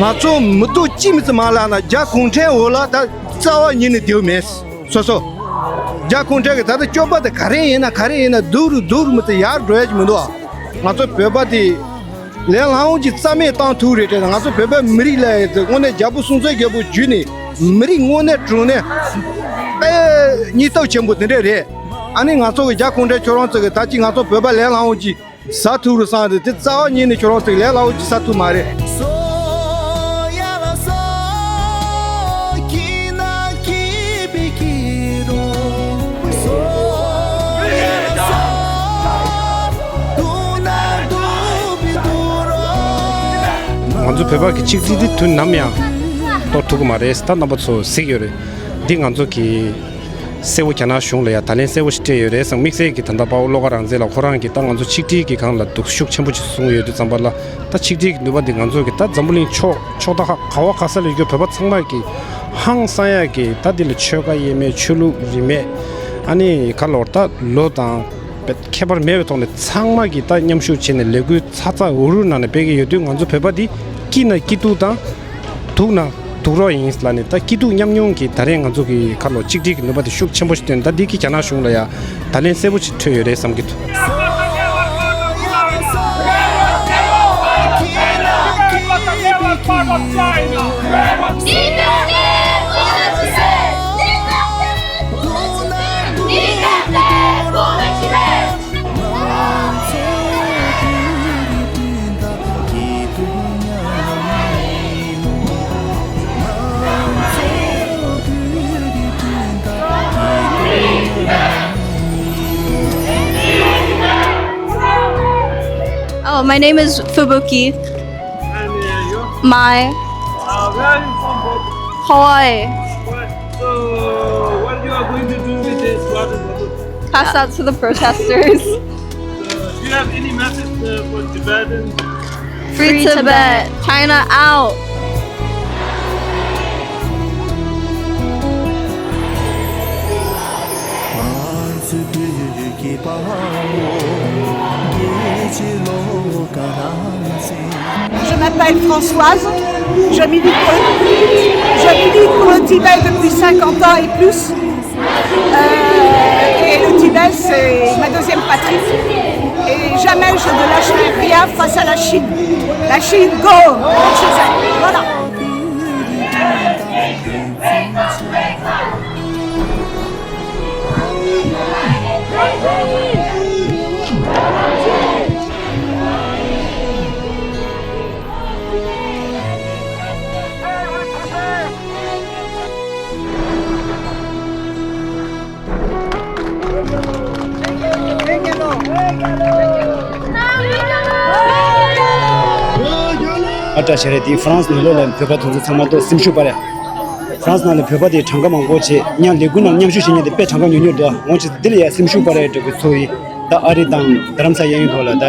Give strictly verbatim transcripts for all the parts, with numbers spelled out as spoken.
ང་ཚོ་མི་ཐོག་གཅིག་མི་ཚེ་མ་ལགས་ན་རྒྱ་གུང་ཁྲན་འོག་ལ་ད་རྩ་བ་ཉིད་ནས་བསྡད་མེད། སོ་སོ། རྒྱ་གུང་ཁྲན་གྱི་ད་ལྟ་སྐྱོབ་པ་དེ་ག་རེ་ཡིན་ན་ག་རེ་ཡིན་ན་སྡུག་རུ་སྡུག་རུ་མི་ཚེ་ཡར་འགྲོ་ཡ་ཅིག་མི་འདུག་ང་ཚོ་བོད་པ་དེ་ལས་སླ་བོ་ཅིག་རྩ་མེད་བཏང་ཐུབ་རེད་དྲན་ན། ང་ཚོ་བོད་པ་མི་རིགས་ལ་ཡ་དེ་དངོས་གནས་རྒྱལ་པོ་སྲོང་བཙན་སྒམ་པོ་བརྒྱུད་ནས་མི་རིགས་དངོས་གནས་དྲང་གནས་དཔེ་སྙིང་སྟོབས་ཆེན་པོ་དེ་འདྲ་རེད། ཨ་ནི་ང་ཚོ་གི་རྒྱ་གུང་ཁྲན་ཁྱོད་རང་ཚོ་གི་ད་ཅིག་ང་ཚོ་བོད་པ་ལས་སླ་བོ་ཅིག་ཟ་ཐུབ་རུ་སོང་སྟེ་དེ་རྩ་བ་ཉིད་ནས་ཁྱོད་རང་ཚོས་ལས་སླ་བོ་ཅིག་ཟ་ཐུབ་མ་རེད། ང་ཚོ་བོད་པ་གི་གཅིག་སྒྲིལ་འདི་དུས་ནམ་ཡང་གཏོར་ཐུབ་ཀྱི་མ་རེད། ད་རྣམ་པ་ཚོ་གཟིགས་ཡོད་རེད། འདི་ང་ཚོ་གི་གསལ་བོ་རྒྱ་ནག་གཞུང་ལ་ཡང་ད་ལན་གསལ་བོ་ཞིག་སྤྲད་ཡོད་རེད་བསམ། དམིགས་བསལ་གྱི་ད་ལྟ་དཔའ་བོ་བློ་དགའ་རང་བཙན་ལགས་ཁོ་རང་གིས་ད་ང་ཚོ་ཆིག་སྒྲིལ་གྱི་སྒང་ལ་སྡུག་ཤུགས་ཆེན་པོ་ཅིག་གསུངས་ཡོད་དུས་ཙམ་པ་ལ། ད་ཆིག་སྒྲིལ་གྱི་ནུས་པ་འདི་ང་ཚོ་གི་ད་འཛམ་བུ་གླིང་ཕྱོགས་ཕྱོགས་མཐའ་ག་བ་ག་ས་ལ་ཡོད་རྒྱུ་བོད་པ་ཚང་མ་གི་ཧང་སང་ཡག་གི་ད་འདི་ལ་ཆོལ་ཁ་དབྱེ་མེད། ཆོས་ལུགས་རིས་མེད། ཨ་ནི་ག་ལོར་ད་ལོ་དང་ཁྱད་པར་མེད་པའི་ཐོག་ནས་ཚང་མ་གི་ད་མཉམ་ཞུགས་བྱས་ནས་ལས་འགུལ་ཚ་ཚ་འུར་འུར་ནང་ནས་སྤེལ་གྱི་ཡོད་དུས། ང་ཚོ་བོད་པ་འདི་སྐྱིད་ན་སྐྱིད་སྡུག་དང་། སྡུག་ན་སྡུག་རོགས་ཡིན་ལབ་ནས། ད་སྐྱིད་སྡུག་མཉམ་མྱོང་གི་ད་རེས་ང་ཚོ་གི་ཁ་ལོ་གཅིག་སྒྲིལ་གྱི་ནུས་པ་དེ་ཤུགས་ཆེན་པོ་ཞིག་བཏོན། ད་འདི་གི་རྒྱ་ནག་གཞུང་ལ་ཡ་ད་ལན་གསལ་པོ་ཞིག་ཐོན་ཡོད་རེད་བསམ་གྱི་འདུག Oh, my name is Fubuki. And uh, you? My. Uh, where are you from, bro? Hawaii. What? So, what you are going to do with this water bottle? Pass out to the protesters. Uh, do you have any message uh, for Tibetans? Free Tibet. China out. Je m'appelle Françoise, je milite pour, je milite pour le Tibet depuis cinquante ans et plus. Euh, et le Tibet, c'est ma deuxième patrie. Et jamais je ne lâcherai rien face à la Chine. La Chine, go! Voilà. ཨ་ཏྲ་ཞལ་རས་དེ་ཧྥ་རན་སི་ནང་ལོགས་ལ་བོད་པ་དེ་ཚོ་ཚང་མ་ཏོག་སེམས་ཤུགས་སྤར་ཡ། ཧྥ་རན་སི་ནང་ལ་བོད་པ་དེ་གྲངས་ཀ་མང་པོ་བྱས། མཉམ་ལས་འགུལ་ནང་མཉམ་ཞུགས་བྱེད་མཁན་དེ་དཔེ་གྲངས་ཀ་ཉུང་ཉུང་འདུག་འོང་ཅིག་འདི་ལ་ཡ་སེམས་ཤུགས་སྤར་ཡ་འགྲོ་གི་ཚོ་ཡིན། ད་ཨ་རི་དང་རྡ་རམ་ས་གཡས་གཡོན་ཐོག་ལ་ད་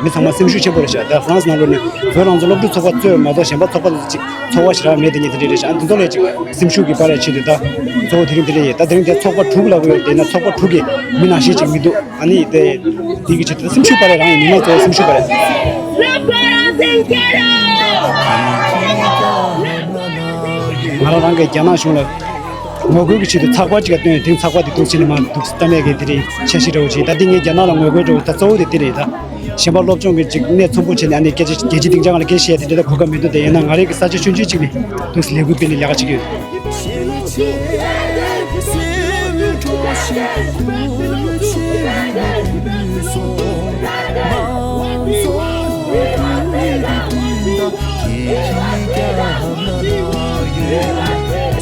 མི་ཚང་མ་སེམས་ཤུགས་ཆེན་པོ་རེད་ཤག་ད་ཧྥ་རན་སི་ནང་ལོགས་ནས་བོད་རང་བཙན་སློབ་ཕྲུག་ཚོགས་པ་གཙོས་མ་གཏོགས་གཞན་པ་ཚོགས་པ་ཅིག་ཚོགས་པ་ཞེ་དྲག་མེད་དེ་ཉིད་དེ་འདྲ་རེད་ཤག་ཨ་འདི་ཚོ་ལ་ཅིག་སེམས་ཤུགས་ཀྱི་སྤར་ཡ་ཆེད་དུ་ད་གཙོ་བོ་དེ་རིང་དེ་འདྲ་ཡིན། ད་དེ་རིང་དེ་ཚོགས་པ་དྲུག་ལབ་དགོས་ཡོད་དེ་ན་ཚོགས་པ་དྲུག་གི་མི་ནང་བཞིན་ཅིག་མི་འདུག་ཨ་ནི་དེ་འདི་གི་ཆེད་དུ་སེམས་ཤུགས་སྤར་ཡ་རང་ཡིན། མི་མང་ཚོ་སེམས་ཤུགས་སྤར་ཡ། ང་རང་རང་གི་རྒྱ་ནག་གཞུང་ལ་ངོ་རྒོལ་གྱི་ཆེད་དུ་ཚགས་པར་ཅིག་ལ་བཏོན་ཡོད། དེང་ཚགས་པར་དེ་ཐུགས་ཆེ་ནས་མ་འདུག་ལྟ་མེད་ཀྱི་དེ་རིང་འཆར་གཞི་འདྲ་བོ་ཅིག་ད་འདི་ངས་རྒྱ་ནག་ལ་ངོ་རྒོལ་འདྲ་བོ་ད་གཙོ་བོ་དེ་དེ་རེད། ད་གཞན་པ་སློབ་སྦྱོང་གི་ཅིག་གནས་ཚང་པོ་བྱས་ནས་ཨ་ནི་སྐད་ཆ་རྒྱལ་སྤྱིའི་སྡིངས་ཆ་སྒང་ལ་སྐད་བཤད་དེ་འདྲ་ད་གོ་སྐབས་མི་འདུག་དེ་ཡིན་ན་ང་རང་གི་ས་ཆ་ཆུང་ཆུང་ཅིག་ནས་འདུག་ལས་འགུལ་སྤེལ་ནས་ལས་ཀ་བྱེད་ཀྱི་ཡོད།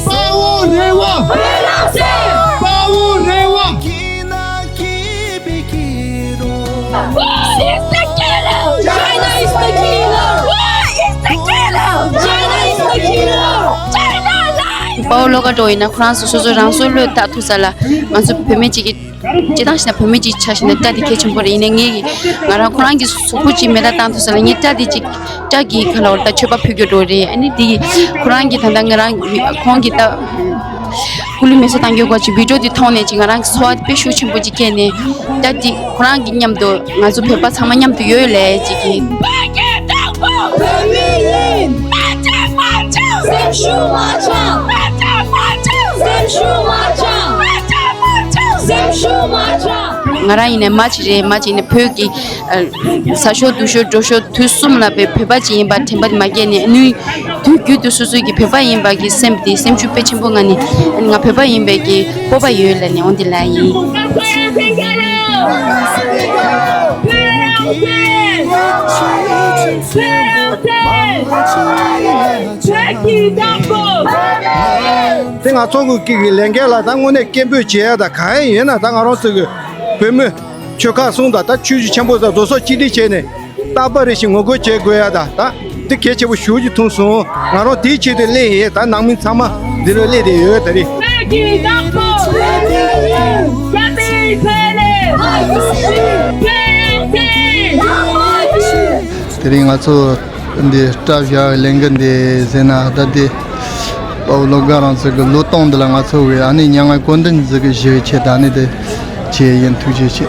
དཔའ་བོ་རེད་བ། དཔའ་བོ་རེད་བ། Who is the killer? China is the killer. Who is the killer? China is the killer. China lies. ཨོ་ལོ་ཀ་འགྲོ་ཡིན་ན་ཁོ་རང་ཚོ་སོ་སོ་རང་སྲོག་བློས་བཏང་ཐུབ་ས་ལ། ང་ཚོ་བུད་མེད་ཅིག་གི་སྤྱིར་བཏང་བྱས་ན་བུད་མེད་ཅིག་ཆགས་བྱས་ན་སྐྲ་དེ་གལ་ཆེན་པོ་རེད། ཡིན་ནའི་ངས་ཀྱི་ང་རང་ཁོ་རང་གི་གཟུགས་པོ་ཅིག་མེ་མདའ་བཏང་ཐུབ་ས་ལ་ངས་སྐྲ་དེ་ཅིག་སྐྲ་གི་ཁ་ལ་བར་ད་མཆོད་པ་ཕུལ་རྒྱུ་འགྲོ་རེད། ཨ་ནི་དེ་ཁོ་རང་གི་ད་ལྟ་ང་རང་ཁོང་གི་ད་སྐུ་ལུས་མེ་སྲེག་བཏང་རྒྱུ་སྐོར་གྱི་བི་ཌིའོ་དེ་མཐོང་ནས་ཅིག་ང་རང་གི་ཚོར་བ་དཔེ་ཤུགས་ཆེན་པོ་ཅིག་སྐྱེས་ནས། ད་དེ་ཁོ་རང་གི་མཉམ་དུ་ང་ཚོ་བོད་པ་ཚང་མ་མཉམ་དུ་ཡོད་ལས་ཅིག་གི། བོད་མི་ཡིན། མ་ཆག་མ་ཆག་སེམས་ཤུགས་མ་ཆག་མ་ཆག་མ་ཆག་སེམས་ཤུགས་མ་ཆག་མ་ཆག་མ་ཆག་སེམས་ཤུགས་མ་ཆག་ང་རང་ཡིན་ནའི་མ་ཅིག་རེད། མ་ཅིག་ཡིན་ནའི་བོད་ཀྱི་ཨ་ཟ་ཞོར་འཐུང་ཞོར་འགྲོ་ཞོར་དུས་གསུམ་ལ་བོད་བོད་པ་ཅིག་ཡིན་པ་དྲན་པ་དེ་མ་སྐྱེས་ནས་ནུས། དུས་རྒྱུན་དུ་སོ་སོའི་གི་བོད་པ་ཡིན་པ་གི་སེམས་དེ་སེམས་ཤུགས་དཔེ་ཆེན་པོ་ང་ནི་ང་བོད་པ་ཡིན་པའི་གི་སྤོབས་པ་ཡོད་ལབ་ནས་འོ་འདི་ལབ་ཡིན། དེ་ང་ཚོ་གི་གི་ལས་འགན་ལ་ད་དངོས་གནས་སྐད་འབོད་བྱེད་ཡ་ད་གང་ཡིན་ན་ད་ང་རང་ཚོ་གི་བོད་མི་ཆོལ་ཁ་གསུམ་དང་ད་ཆོས་བརྒྱུད་ཆེན་པོ་དང་རྡོ་སོགས་གཅིག་སྒྲིལ་བྱས་ནས། རྟག་པར་རེ་བཞིན་ངོ་རྒོལ་བྱེད་དགོས་ཡ་ད་ད་འདི་གལ་ཆེ་པོ་ཞེ་པོ་ཅིག་མཐོང་སོང་། ང་རང་དེའི་ཆེད་དུ་སླེབས་ཡིན། ད་ནང་མི་ཚང་མ་འདི་ལ་སླེབས་བསྡད་ཡོད་ད་རེད། དེ་རིང་ང་ཚོ་འདི་སྐྲ་བཞར་བའི་ལས་འགུལ་འདི་ཟེར་ན་ད་འདི་དཔའ་བོ་བློ་དགའ་རང་ཚོ་གི་ལོ་སྟོང་འདི་ལ་ང་ཚོ་གི་ཨ་ནི་མྱ་ངན་སྐུལ་འདེད་འཛུགས་གི་ཞུ་བའི་ཆེད་ད་ནི་དེ། ཆེ་ཡིན། ཐུགས་རྗེ་ཆེ།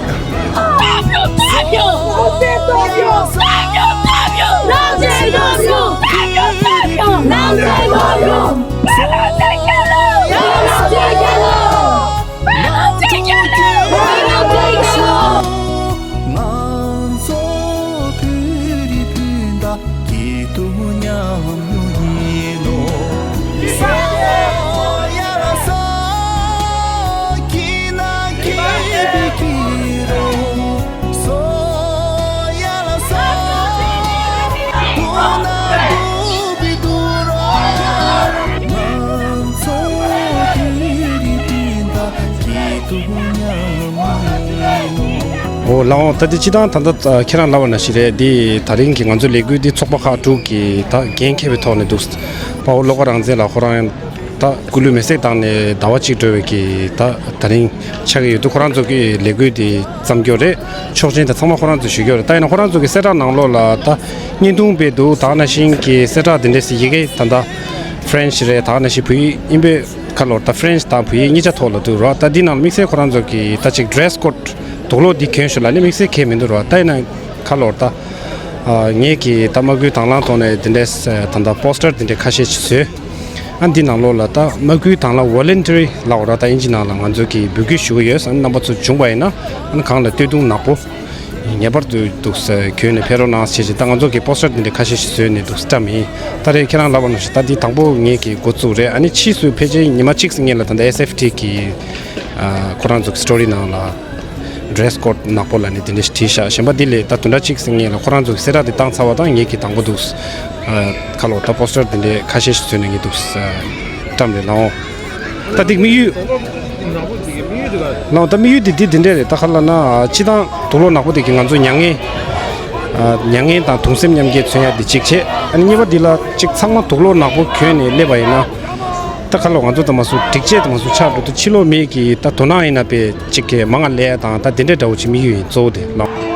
འོ་ལགས་འོང་། ད་འདི་སྤྱིར་བཏང་ད་ལྟ་ཁྱེད་རང་ལབ་པ་ནང་བཞིན་རེད། འདི་ད་རིང་གི་ང་ཚོའི་ལས་འགུལ་འདི་ཚོགས་པ་ཁག་དྲུག་གིས་ད་འགན་འཁྱེར་བའི་ཐོག་ནས་འདུག་དཔའ་བོ་བློ་དགའ་རང་བཙན་ལགས་ཁོ་རང་ད་སྐུ་ལུས་མེ་སྲེག་བཏང་ནས་ཟླ་བ་གཅིག་འགྲོ་བའི་གི་ད་ད་རིང་ཆགས་ཀྱི་ཡོད་དུས་ཁོ་རང་ཚོ་གི་ལས་འགུལ་དེ་བརྩམས་རྒྱུ་རེད། ཆོག་མཆན་དེ་ཚང་མ་ཁོ་རང་ཚོས་ཞུ་རྒྱུ་རེད། ད་ཡིན་ན་ཁོ་རང་ཚོ་གི་གསལ་བསྒྲགས་ནང་ལོགས་ལ་ད་བརྙན་ཐུང་སྤེལ་འདུག་ད་ག་ནང་བཞིན་གི་གསལ་བསྒྲགས་དེ་འདྲས་སི་ཡི་གེ་ད་ད་French་རེད། ད་ག་ནང་བཞིན་བོད་ཡིག་ཨིན་པའི་ཁ་ལོར་ད་French་དང་བོད་ཡིག་གཉིས་ཆ་ཐོག་ལ་འདུག་ར། ད་འདི་ནང་དམིགས་བསལ་ཁོ་རང་ཚོ་གི་ད་ཅིག་dress code་དུག་ལོག་འདི་གྱོན་ཤོག་ལབ་ནས་དམིགས་བསལ་གང་མི་འདུག་ར། ད་ཡིན་ན་ཁ་ལོར་ད་ངས་གི་ད་མ་སྐུལ་དང་བླངས་ཐོག་ནས་དེ་འདྲས་ད་ད་poster་དེ་འདྲས་ཁ་ཤས་ཤིག་བཟོས། ཨ་འདི་ནང་ལོགས་ལ་ད་མ་སྐུལ་དང་བླངས་voluntary་ལབ་ར། ད་དབྱིན་ཇི་ནང་ལ་ང་ཚོ་གི་འབོད་སྐུལ་ཞུ་གི་ཡོད། ཨ་ནི་རྣམ་པ་ཚོ་བྱུང་བ་ཡིན་ན་ཨ་ནི་གང་ལ་སྟོད་ཐུང་ནག་པོ་ངེས་པར་དུ་འདུག་ས་གྱོན་ནས་ཕེབས་རོགས་གནང་ཞེས་བྱས། ད་ང་ཚོ་གི་poster་འདི་འདྲ་ཁ་ཤས་ཤིག་བཟོས་ནས་འདུག་ས་བཀྲམ་ཡིན། ད་རེས་ཁྱེད་རང་ལབ་པ་ནང་བཞིན་ད་འདི་དང་པོ་ངས་ཀྱི་འགོ་བཙུགས་རེད། ཨ་ནི་ཕྱིས་སུ་ཕལ་ཆེར་ཉི་མ་གཅིག་སྔོན་ལ་ད་ལྟ་S F T་གི་ཁོ་རང་ཚོ་གི་story་ནང་ལ་dress code་ནག་པོ་ལ་ནི་འདི་འདྲ་ཞིག་བྲིས་ཤག་གཞན་པ་འདི་ལས་ད་བདུན་ཕྲག་གཅིག་སྔོན་ལ་ཁོ་རང་ཚོ་གི་གསལ་བསྒྲགས་འདི་བཏང་ཚར་བ་དང་ངས་ཀྱི་དང་པོ་འདུག་ཁ་ལོ་ད་poster་འདི་འདྲ་ཁ་ཤས་ཤིག་བཟོས་ནས་ངས་འདུག་བཀྲམ་རེད་ལགས་འོང་། ད་འདི་དམིགས་ཡུལ། ལགས་འོང་། ད་དམིགས་ཡུལ་འདི་འདི་འདི་འདྲས་རེད། ད་ག་ལབ་ན་སྤྱིར་བཏང་དུག་ལོག་ནག་པོ་འདི་གིས་ང་ཚོ་མྱ་ངན་མྱ་ངན་དང་གདུང་སེམས་མཉམ་སྐྱེད་མཚོན་ཡ་འདི་གཅིག་བྱས། ཨ་ནི་གཉིས་པ་འདི་ལ་གཅིག་ཚང་མ་དུག་ལོག་ནག་པོ་གྱོན་ནས་སླེབས་པ་ཡིན་ན། ད་ག་ལབ་ང་ཚོ་ད་མ་སུ་སྒྲིག་ཆས་ད་མ་སུ་ཆགས་འགྲོ་དུས་ཕྱི་ལོགས་མི་གིས་ད་དོ་སྣང་ཡིན་ན་པས་གཅིག་གིས་མང་ང་ལས་དང་ད་དེ་འདྲས་འདྲ་བོ་ཅིག་དམིགས་ཡུལ་ཡིན་གཙོ་བོ་དེ་ལགས།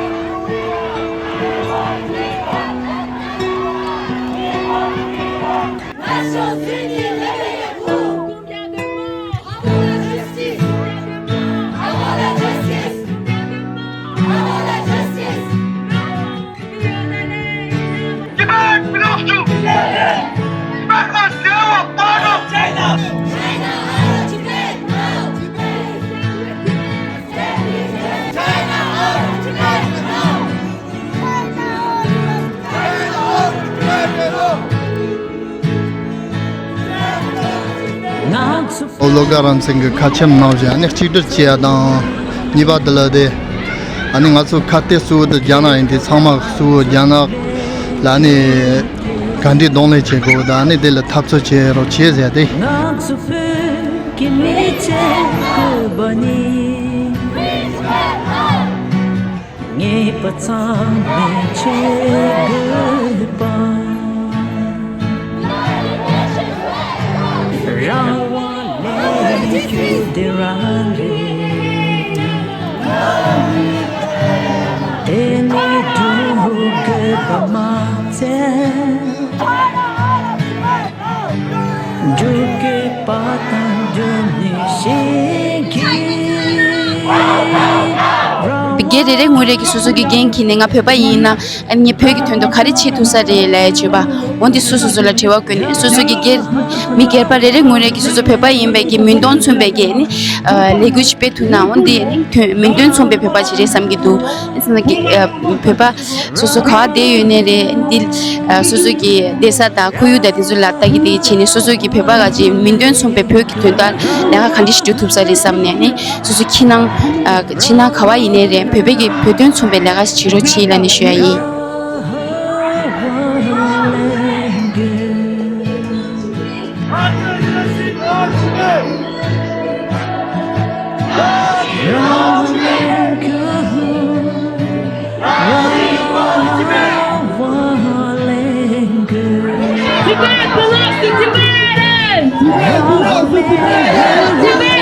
Tibet belongs to Tibet must never part of China. China out of Tibet now. Tibet is everything. China out of Tibet now. ཨོ་བློ་དགའ་རང་བཙན་གྱི་ཁ་ཆེམས་ནང་བཞིན་ཨ་ནི་གཅིག་སྒྲིལ་བྱེད་ཡ་དང་། གཉིས་པ་དེ་ལ་དེ་ཨ་ནི་ང་ཚོ་ཁ་གཏད་གཙོ་བོ་དེ་རྒྱ་ནག་ཡིན་དུས་ཚང་མ་གཙོ་བོ་རྒྱ་ནག་ལ་ཨ་ནི་ག་འདྲའི་གདོང་ལེན་བྱེད་དགོས་དང་ཨ་ནི་དེ་ལ་འཐབ་རྩོད་བྱེད་རོགས་བྱེད་ཟེར་ཏེ། ང་ཚོ་བོད་ཀྱི་མི་ཚེ་དགོས་པ་ནི། ངེས་པ་ཚང་མས་ཆོས་དགོས་པ། རང་དབང་ དེ་རང་རེད། དེ་ནི་འགྲོ་དགོས་པ་མ་ཚད། འགྲོ་དགོས་པ་དང་འགྲོ་ནི་ཤེས་ཀྱི། སྒེར་རེ་རེ་ངོས་རེ་གི་སོ་སོ་གི་འགན་འཁྱེར་ནས་ང་བོད་པ་ཡིན་ན། ཨ་ནི་བོད་ཀྱི་དོན་དུ་ག་རེ་བྱེད་ཐུབ་ས་རེད་ལབ་ཡ་བརྗོད་པ། འོ་འདི་སོ་སོ་སོ་ལ་དྲི་བ་བཀོད་ནས་སོ་སོ་གི་སྒེར། མི་སྒེར་པ་རེ་རེ་ངོས་རེ་གི་སོ་སོ་བོད་པ་ཡིན་པའི་གི་མིང་དོན་མཚུངས་པའི་གི་ནི། ཨ་ལས་འགུལ་ཞིག་སྤེལ་ཐུབ་ན་འོ་འདི་ནི་དོན་མིང་དོན་མཚུངས་པའི་བོད་པ་ཞིག་རེད་བསམ་གྱི་འདུག་ཨ་ནི་གི་ཨ་བོད་པ་སོ་སོ་ག་བ་བསྡད་ཡོད་ནའི་རེད། འདི་ཨ་སོ་སོ་གི་བསྡད་ས་དང་ཁོར་ཡུག་དང་དེ་ཚོ་ལ་ལྟ་གི་དེ་བྱས་ནས་སོ་སོ་གི་བོད་པ་ག་ཅིག་མིང་དོན་མཚུངས་པའི་བོད་ཀྱི་དོན་དག་ལས་ཀ་ག་འདྲ་ཞིག་སྒྲུབ་ཐུབ་ས་རེད་བསམ་ནས་ནི། སོ་སོ་ཕྱི་ནང་ཨ་ཕྱི་ནང་ག་བ་ཡིན་ནའི་རེད། བོད་པའི་གི་བོད་དོན་མཚུངས་པའི་ལས་ཀ་ཞིག་བྱེད་རོགས་བྱེད་ལབ་ནས་ཞུ་ཡ་ཡིན། Tibet belongs to Tibetans! Tibet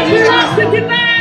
belongs to Tibetans!